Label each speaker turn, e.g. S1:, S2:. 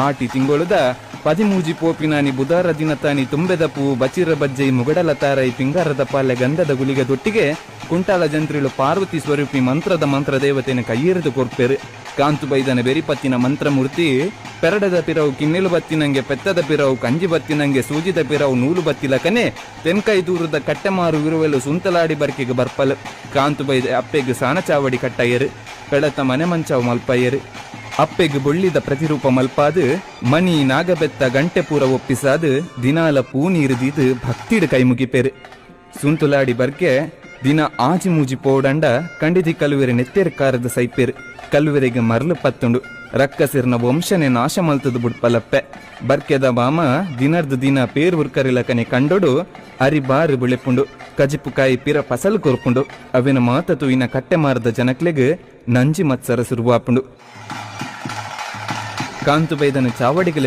S1: ಆಟಿ ತಿಂಗೊಳುದ ಪದಿಮೂಜಿ ಪೋಪಿನಾನಿ ಬುಧಾರ ದಿನತಾನಿ ತುಂಬೆದ ಪೂ ಬಚಿರ ಬಜ್ಜೈ ಮುಗಡಲ ತಾರೈ ಪಿಂಗಾರದ ಪಾಲೆ ಗಂಧದ ಗುಳಿಗೆ ದೊಟ್ಟಿಗೆ ಕುಂಟಾಲ ಜಂತ್ರಿಲು ಪಾರ್ವತಿ ಸ್ವರೂಪಿ ಮಂತ್ರದ ಮಂತ್ರ ದೇವತೆನ ಕೈಯೆರೆದು ಕೊರ್ಪೆರು. ಕಾಂತು ಬೈದನ ಬೆರಿಪತ್ತಿನ ಮಂತ್ರಮೂರ್ತಿ ಪೆರಡದ ಪಿರವು ಕಿನ್ನೆಲು ಬತ್ತಿನಂಗೆ, ಪೆತ್ತದ ಪಿರವು ಕಂಜಿ ಬತ್ತಿನಂಗೆ, ಸೂಜಿದ ಪಿರವು ನೂಲು ಬತ್ತಿಲಕನೆ ತೆನ್ಕೈ ದೂರದ ಕಟ್ಟೆಮಾರು ಇರುವೆಲು ಸುಂತಲಾಡಿ ಬರ್ಕೆಗ್ ಬರ್ಪಲ್. ಕಾಂತು ಬೈದ ಅಪ್ಪೆಗ್ ಸಾನ ಚಾವಡಿ ಕಟ್ಟಯೆರ್, ಪೆಳತ ಮನೆ ಮಂಚಾವು ಮಲ್ಪಯೆರ್. ಅಪ್ಪೆಗ್ ಬೊಳ್ಳಿದ ಪ್ರತಿರೂಪ ಮಲ್ಪಾದ್ ಮಣಿ ನಾಗಬೆತ್ತ ಗಂಟೆ ಪೂರ ಒಪ್ಪಿಸಾದ್ ದಿನಾಲ ಪೂ ನೀರು ದೀದ್ ಭಕ್ತಿಡ್ ಕೈ ಮುಗಿಪೆರ್. ಸುಂತುಲಾಡಿ ಬರ್ಕೆ ದಿನ ಆಜಿ ಮೂಜಿ ಪೋಡಂಡ ಕಂಡಿದಿ ಕಲುವೆರ್ ನೆತ್ತೆರ್ ಕಾರದ ಸೈಪೆರ್. ಕಲುವೆರೆಗ್ ಮರ್ಲ್ ಪತ್ತುಂಡು. ರಕ್ಕಸಿರ್ನ ವಂಶನೆ ನಾಶ ಮಲ್ತುದು ಬುಡ್ಪಲಪ್ಪೆ. ಬರ್ಕೆದ ಬಾಮ ದಿನರ್ದ್ ದಿನ ಪೇರ್ ಉರ್ಕರಿಲಕನೆ ಕಂಡೊಡು ಅರಿ ಬಾರ್ ಬುಳೆಪುಂಡು. ಕಜಿಪು ಕಾಯಿ ಪಿರ ಫಸಲ್ ಕೊರ್ಪುಂಡು. ಅವೆನ್ ಮಾತ ತೂಯಿನ ಕಟ್ಟೆಮಾರ್ದ ಜನಕ್ಲೆಗ್ ನಂಜಿ ಮತ್ಸರ ಸುರುವಾಪುಂಡು. ಕಾಂತುಬೈದನ ಚಾವಡಿಗ್.